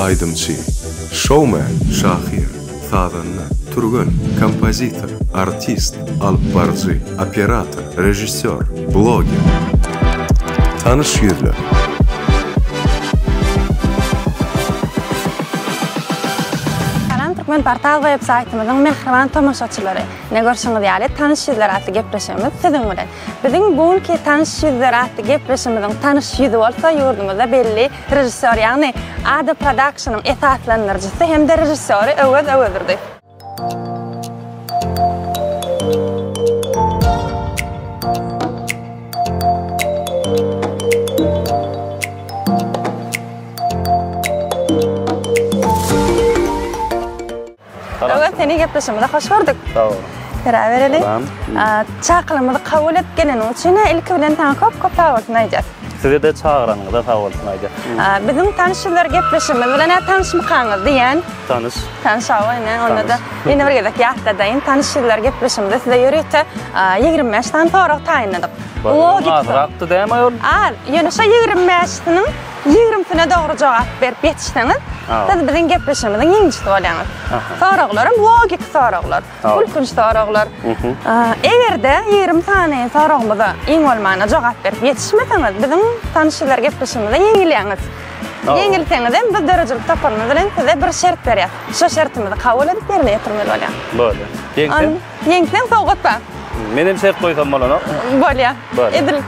Aýdymçy, şoumen, şahyr, sazanda, türgen, kompozitor, artist, alypbaryjy, operator, režissýor, bloger. Tanyş ýüzler. Salam Türkmenportal web saýtymyzyň mähriban tomaşaçylary! Ine görşüňiz ýaly Tanyş ýüzler atly gepleşigimiz siziň bilen. Biziň bu günki Tanyş ýüzler atly gepleşigimiziň tanyş ýüzi bolsa ýurdumyzda belli režissýor ýagny Ada Production-yň esaslandyryjysy hem-de režissýory Öwez Öwezdurdy. Öwez seni gepleşigimize hoş gördük. Sag bol. Sera bereli. Salam. Çakylygymyzy kabul edip geleniň üçin ilki bilen saňa köp köp sag bolsun aýdýas. Size-de çagyranyňyza sag bolsun aýdýas. Biziň tanyş ýüzler gepleşigimiz bilen ä tanyşmykaňyz diýen. Tanyş. Tanyş hawa ine onda-da ýene bir gezek ýatladaýyn. Tanyş ýüzler gepleşigimizde size ýörite 25 sany sorag taýynladyk. Logik. Azrakdy dämi aýol? Az. Ýöne şo 25-siniň Ýigrimsine dogry jogap berip ýetişseňiz, siz biziň gepleşigimiziň ýeňijisi bolýaňyz. Soraglarym logiki soraglar, gülkünç soraglar. Eger-de 20 sany soragymyza iň bolmanda jogap berip ýetişmeseňiz, biziň tanyş ýüzler gepleşigimizde ýeňilýäňiz. Ýeňilseňizem biz döredijilik toparymyz bilen size bir şert berýäs. Şo şertimizi kabul edip ýerine ýetirmeli bolýaňyz. Bolýar. Ýeňsem? Ýeňseň sowgat bar. Menem şert goýsam bolanok. Bolýar. Edil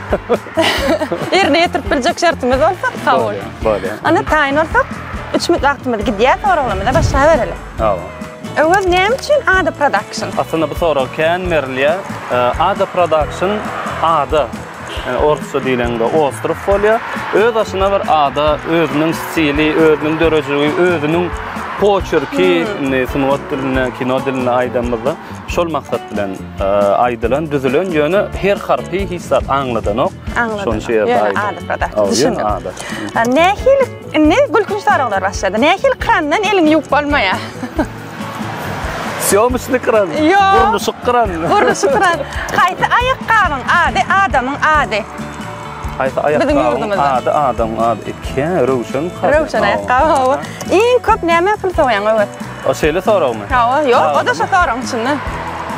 ýerine ýetirip biljek şertimiz bolsa kabul. Bolýar, bolýar. Onda taýyn bolsak, 3 minut wagtymyz gidýär, soraglarymyza başlabereli. Hawa. Öwez näme üçin Ada Production? Aslynda bu sorag kän berilýär. Ada Production ada, ýani orsça diýlende ostrow bolýar. Öz başyna bir ada, özüniň stili, özüniň dörejiligi, özüniň poçerki, indi sungat dilinde, kino dilinde aýdanymyzda şol maksat bilen aýdylan, düzülen, ýöne her harpy hiç zat aňladanok. Aňladanok. Şony ýöne ady product. Düşündim. Nähili indi gülkünç soraglar başlady. Nähili krandan eliňi ýuwup bolmaýar? Sýomyçny kran. Ýok. Gurluşyk kran. Gurluşyk kran. Haýsy aýakgabyň ady adamyň ady? Haýsy aýakgabyň ady adamyň ady? Kä, Röwşen. Röwşen aýakgaby, hawa. Iň köp nämä pul sowýaň Öwez? O şeýle soragmy? Hawa, ýok, o-da şo soragyň içinde.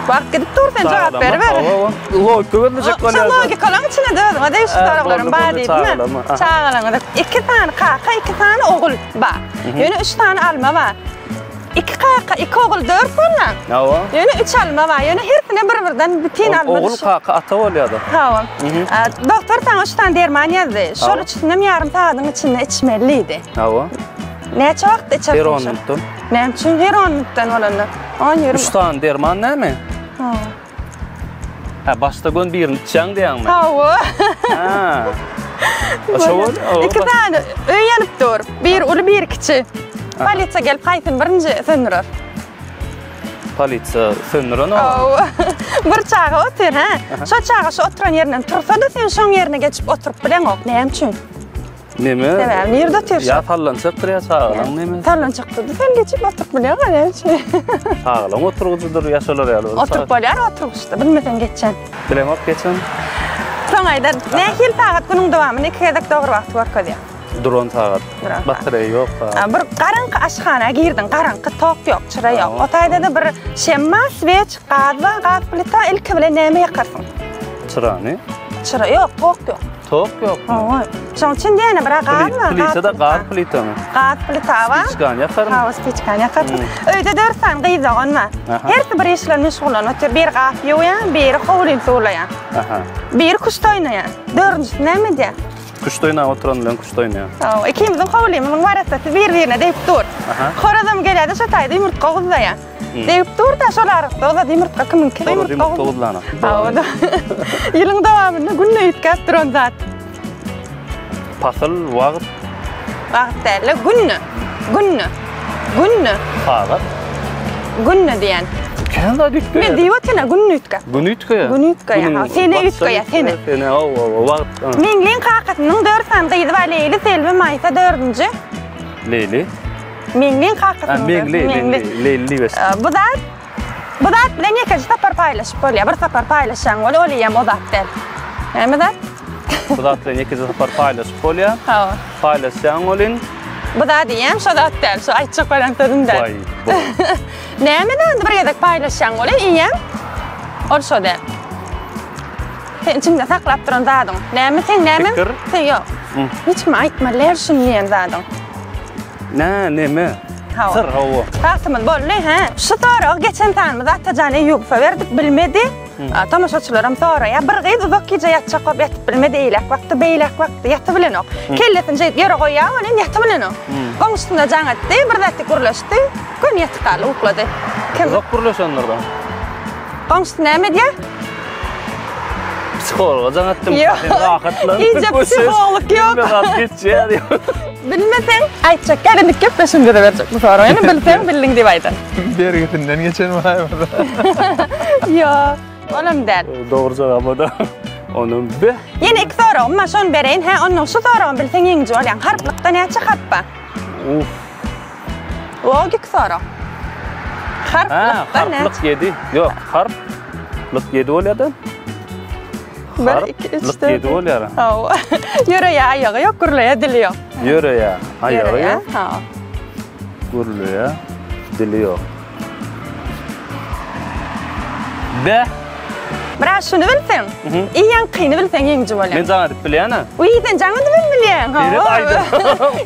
Wagt gidip dur, sen jogap beriber. Hawa, logika gözlejek bolýar. Şo logikalaryň içinde özüňe degişli soraglarym bar diýdim. Çagalaryňyza iki sany kaka, iki sany ogul bar. Ýöne üç sany alma bar. Iki kaka, iki ogul dört bolýar. Hawa. Ýöne üç alma bar. Ýöne hersine bir-birden bütin alma Ogul kaka ata bolýar-da. Hawa. Doktor saňa üç sany derman ýazdy. Şol üçüsinem ýarym sagadyň içinde içmeli diýdi. Hawa. Näçe wagtda içersiň? Her on minutdan. Näme üçin her on minutdan bolanda? On ýigrimi. Üç sany derman näme? Hawa. Hä, başda gön birini içýäň diýýäňmi? Hawa. Hä. Şo bol. Iki sany öý ýanyp dur. Biri uly, biri kiçi. Polisiýa gelip haýsyny birinji söndürer? Polisiýa söndüren o. Hawa. Bir çaga otyr, hä? Şo çaga şo oturan ýerinden tursa-da sen şoň ýerine geçip oturyp bileňok. Näme üçin? Neme? Sebäbi nirde otyr? Ýa sallançakdyr ýa çagalaň neme? Sallançakda sen geçip oturyp bilýäň näme üçin? Çagalaň oturgyjydyr ýa şolar ýaly. Oturyp bolýar oturgyçda, bilmeseň geçen. Bilemok geçen. Soň aýdar, nähili sagat günüň dowamynda iki gezek dogry wagty görkezýär? Duran sagat. Duran sagat. Batareýa ýok sagat. Bir garaňky aşhana girdiň, garaňky, tok ýok, çyra ýok. O taýda-da bir şem bar, sweç, gaz bar, gaz plita, ilki bilen näme ýakarsyň? Çyrany. Çyra ýok, tok ýok. Tok ýokmy? Hawa. Şoň üçin diýene bir gaz bar. Plita-da gaz plitamy? Gaz plita bar. Spiçkany ýakaryn. Hawa, spiçkany ýakarsyň. Öýde dört sany gyz dogan bar. Hersi bir iş bilen meşgullanyp otyr. Biri gap ýuwýar, biri howlyny suwlaýar. Aha. Biri küşt oýnaýar. Dördünjisi näme edýär? Küşt oýnap oturan bilen küşt oýnaýar. Hawa, ikimiziň howlymyzyň waratasy bir-birine degip dur. Horazam gelýär-de şo taýda ýumurtga guzlaýar. Degip dur-da şol aralykda o zat ýumurtga kimiňki? Horaz ýumurtga guzlanok. Hawa. Ýylyň dowamynda günde üýtgäp duran zat. Pasyl, wagt. Wagt däl-de, günde. Günde. Günde. Sagat. Günde diýen. Kän zat üýtgeýär. Men diýip otyryn-a, günde üýtgäp. Gün üýtgeýär. Gün üýtgeýär. Ha, sene üýtgeýär, sene. Sene, hawa, hawa, wagt. Meňliň kakasynyň dört sany gyzy bar, Leýli, Selbi, Maýsa dördünji. Leýli. Meňliň kakasynyň. Ha, Meňli, Meňli, Leýli diýip eşitdim. Bu zat Bu zat bilen ýekeje sapar paýlaşyp bolýar. Bir sapar paýlaşýaň weli, ol eýýäm o zat däl. Näme zat? Bu zat bilen ýekeje sapar paýlaşyp bolýar. Hawa. Paýlaşýaň welin. Bu zat diýýän şo zat däl, şo aýtjak bolýan sözüm däl. Waý, bu. Näme zady bir gezek paýlaşýaň welin iýýäň, ol şo däl. Sen içiňde saklap duran zadyň. Näme seň näme? Pikir. Sen ýok. Hiç kime aýtma, ler şuny diýen zadyň. Nä, neme? Hawa. Syr, hawa. Wagtymyz boldy, hä? Şu soragy geçen sanymyz Atajan Eýýubowa berdik, bilmedi. Tomaşaçylaram soraýar. Bir gyz uzak gije ýatjak bolup ýatyp bilmedi, eýläk bakdy, beýläk bakdy, ýatybilenok. Kellesini şeýdip ýere goýýar welin ýatybilenok. Goňşusyna jaň etdi, bir zatdyk gürleşdi. Göni ýatyp galdy, uklady. Kim? Uzak gürleşendir-de. Goňşusy näme edýär? Psihologa jaň etdim. Ýok. Rahatlan. Gije psiholog ýok. Hemme zat geçýär. Bilmeseň, aýtjak. Gel indi gepleşigimize berjek bu soragy. Ýöne bilseň, bildiň diýip aýdan. Bergisinden geçen baýmyz. Ýok, olam däl. Dogry jogap o-da. Onam be. Ýene iki soragym bar, şony bereýin. Hä, ondan şu soragy bilseň ýeňiji bolýaň. Harplykda näçe harp bar? Uf. Logik sorag. Harp Harplyk 7. Ýok, harp lyk 7 bolýar-da. 1 2 3 4. 7 bolýar. Hawa. Ýöreýär aýagy ýok, gürleýär dili ýok. Ýöreýär aýagy ýok. Hawa. Gürleýär dili ýok. Be. Biraz şuny bilseň, iýen kyny bilseň ýeňiji bolýaň. Men jaň edip bilýän-ä. Uý, sen jaň edip hem bilýäň. Seret aýdym.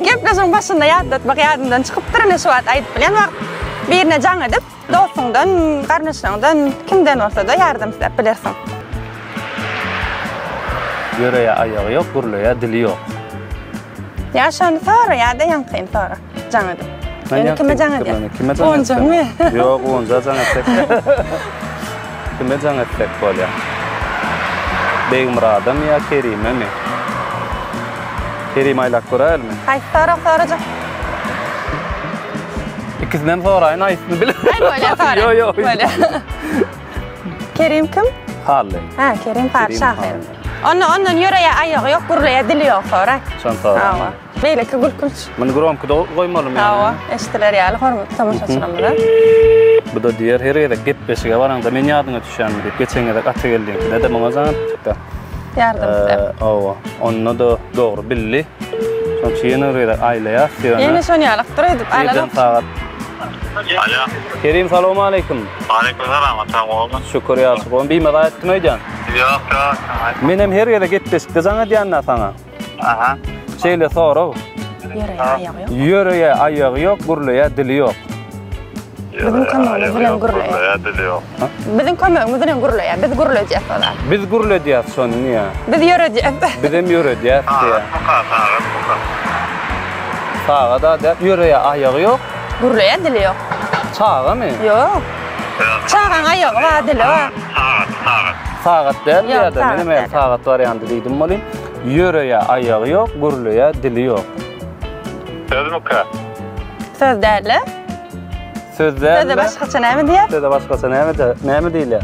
Gepleşigiň başynda ýatlatmak ýadymdan çykypdyr, ine şu wagt aýdyp bilýän wagt birine jaň edip, dostuňdan, garyndaşlaryňdan, kimden bolsa-da ýardam isläp bilersiň. Ýöreýär aýagy ýok, gürleýär dili ýok. Ýa şony sora, ýa-da ýaňkyny sora. Jaň edip. Ýöne kime jaň edýär? Kime jaň etsem? Guwanjyňmy? Ýok, Guwanja jaň etsek. Kime jaň etsek bolýar? Begmyradamy ýa Kerimemi? Kerim aýlap göräýelmi? Haýsy sorag sorajak? Ikisinem soraýyn, haýsyny bil. Aý bolýar, sora. Ýok, ýok. Bolýar. Kerim kim? Hally. Hä, Kerim Hally şahyr. Onda ondan ýöreýär aýagy ýok, gürleýär dili ýok sora. Şony sora. Hawa. Beýleki gülkünç. Muny gromkyda goýmalymy ýa? Hawa, eşdiler ýaly hormatly tomaşaçylarymyza. Bu-da diýer, her gezek gepleşige baraňda men ýadyňa düşýänmi diýip, geçen gezek Atageldiňkide-de muňa jaň etdik-de. Ýardam isläp. Hawa, onda-da dogry bildi. Şonuň üçin ýene bir gezek aýlaýas ýöne. Ýene şony ýalak dur edip Irden aýlanok. sagat. Alo. Kerim salowmaleýkim. Aleýkum salam, atam gowumy? Şükür ýagşy gowmy? Bimaza etdim öýdýän. Ýok, ýok, aýt. Menem her gezek gepleşikde jaň edýän-dä saňa. Aha. Şeýle sorag. Ýöreýär aýagy ýok. Ýöreýär aýagy ýok, gürleýär dili ýok. Biziň kömegimiz bilen gürleýär. Gürleýär dili ýok. Biziň kömegimiz bilen gürleýär. Biz gürledýäs o zat. Biz gürledýäs şony niýe? Biz ýöredýäs. Bizem ýöredýäs diýýär. Sagatmyka, sagatmyka? Sagat-a däl, ýöreýär aýagy ýok. Gürleýär dili ýok. Çagamy? Ýok. Çagaň aýagy bar, dili bar. Sagat, sagat. Sagat däl diýýär-de, Ýok, menem sagat hem sagat barýandy diýdim welin. Ýöreýär aýagy ýok, gürleýär dili ýok. Sözmükä? Söz däl-de. Söz däl. Söze başgaça näme diýýär? Söze başgaça näme näme diýilýär?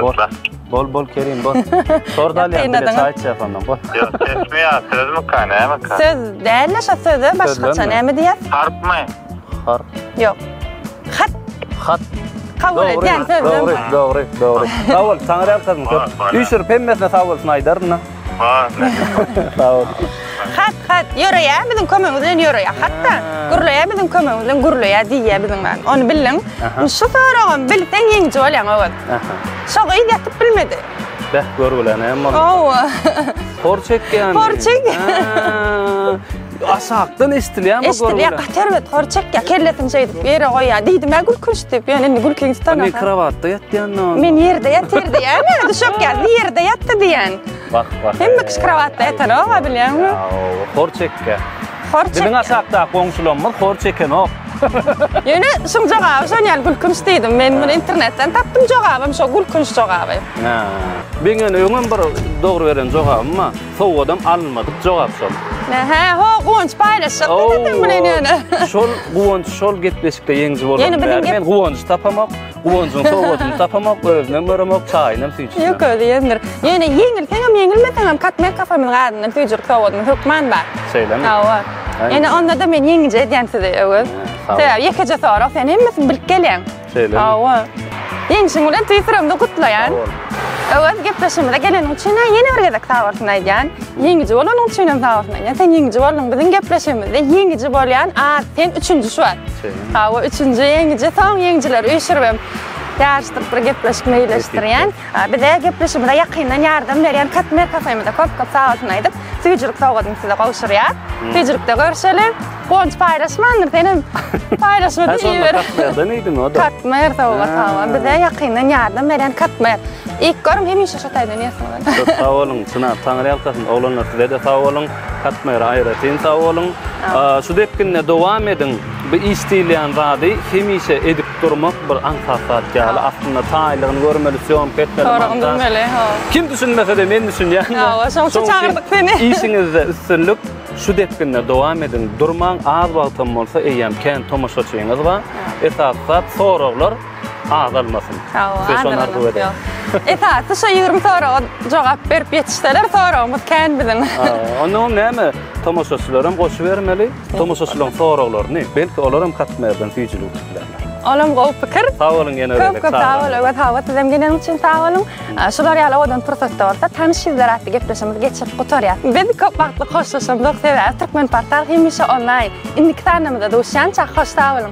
Bol, bol, bol Kerim, bol. Sor dalýan bile çaý içýäs ondan, bol. Ýok, sesmi ýa sözmükä, nämeka? Söz däl-de, şo söze başgaça näme diýýär? Harpmy? Harp. Ýok. Hat. Hat. Kabul edýän sözlem. Dogry, dogry, dogry. Sag bol, saňa ýalkasyn köp. Üýşürip hemmesine sag bolsun aýdaryn-da. Bar. Sag bol. Hat, hat, ýöreýär biziň kömegimiz bilen ýöreýär. Hatda gürleýär biziň kömegimiz bilen gürleýär diýýär biziň bilen. Ony bildiň. Şu soragam bilseň ýeňiji bolýaň Öwez. Şo gyz ýatyp bilmedi. Beh, görgüle näme boldy? Hawa. Hor çekýän. Hor çekýän. Aşakdan eşdilýärmi görgüle? Eşdilýär, gaty erbet hor çekýär. Kellesini şeýdip ýere goýýar. Diýdim-ä gülkünç diýip, ýöne indi gülkiňi tutanok. Men krowatda ýatýan. Men ýerde ýatyr diýýän, düşek ýa, ýerde ýatdy diýýän. Wah, wah. Hemme kişi krowatda ýatanok-a bilýäňmi? Hor çekýär. Hor çekýär. Biziň aşakdaky goňşularymyz hor çekenok. Ýöne şuň jogaby şon ýaly gülkünç diýdim. Men muny internetden tapdym jogabym şo gülkünç jogaby. Hä. Meň ýöne öňem bir dogry beren jogabym bar. Sowgadam alynmadyk jogap şol. Hä, ho, Guwanç paýlaşjak diýdim bilen ýöne. Şol Guwanç şol gepleşikde ýeňiji bolan bäri men Guwanjy tapamok. Guwanjyň sowgadyny tapamok, özünem göremok, çaýynam, süýjüsinem. Ýok, özi ýeňdir. Ýöne ýeňilseňem, ýeňilmeseňem Katmer kafemizň adyndan süýjülik sowgadyňyz hökman bar. Şeýlemi? Hawa. Ýöne onda-da men ýeňiji edýän sizi, Öwez. Sebäbi ýekeje sorag, sen hemmesini bilip gelýäň. Şeýlemi? Hawa. Ýeňşiň bilen tüýs ýüregimden gutlaýan. Sag bol. Öwez gepleşigimize geleniň üçin ýene bir gezek sag bolsun aýdýan. Ýeňiji bolanyň üçin hem sag bolsun aýdýan. Sen ýeňiji bolduň. Biziň gepleşigimizde ýeňiji bolýan az. Sen üçünji şu wagt. Hawa, üçünji ýeňiji. Soň ýeňijileri üýşüribem ýaryşdyryp bir gepleşik meýilleşdirýän. Bize gepleşigimize ýakyndan ýardam berýän Katmer kafemize köp-köp sag bolsun aýdyp, süýjülik sowgadyny size gowşurýar. Süýjülikde görşeli. Guwanç paýlaşmandyr, senem paýlaşma diýiber. Katmerden iýdiň o-da. Katmer sowgat hawa. Bize ýakyndan ýardam berýän Katmer. Ilk görüm hemişe şo taýdan ýersiňiz. Köp sag boluň, Çynar, Taňry ýalkasyn. Oglanlar size-de sag boluň. Katmere aýratyn sag boluň. Şu depginde dowam ediň. Bu iş diýilýän zady hemişe edip durmak bir aňsat zat ýaly. Aslynda taýlygyny görmeli, sýomka etmeli, montaž. Durmaly, hawa. Kim düşünmese-de men düşünýän. Hawa, şoň üçin çagyrdyk seni. Işiňizde üstünlik. Şu depginde dowam ediň, durmaň, az wagtam bolsa eýýäm kän tomaşaçyňyz bar. Esasy zat soraglar azalmasyn. Size şony arzuw edeýin. Esasy şo 20 soraga jogap berip ýetişseler soragymyz kän biziň. Onnoňam näme, tomaşaçylaram goşubermeli, tomaşaçylaryň soraglaryny, belki olaram Katmerden süýjülik utup bilerler. Olam gowy pikir. Sag boluň ýene bir gezek. Köp köp sag bol Öwez hawa sizem geleniň üçin sag boluň. Şular ýaly owadan pursatda bolsa Tanyş ýüzler atly gepleşigimizi geçirip gutarýas. Biz köp wagtlyk hoşlaşamzok sebäbi Türkmenportal hemişe onlaýn. Indiki sanymyzda duşýança hoş sag boluň.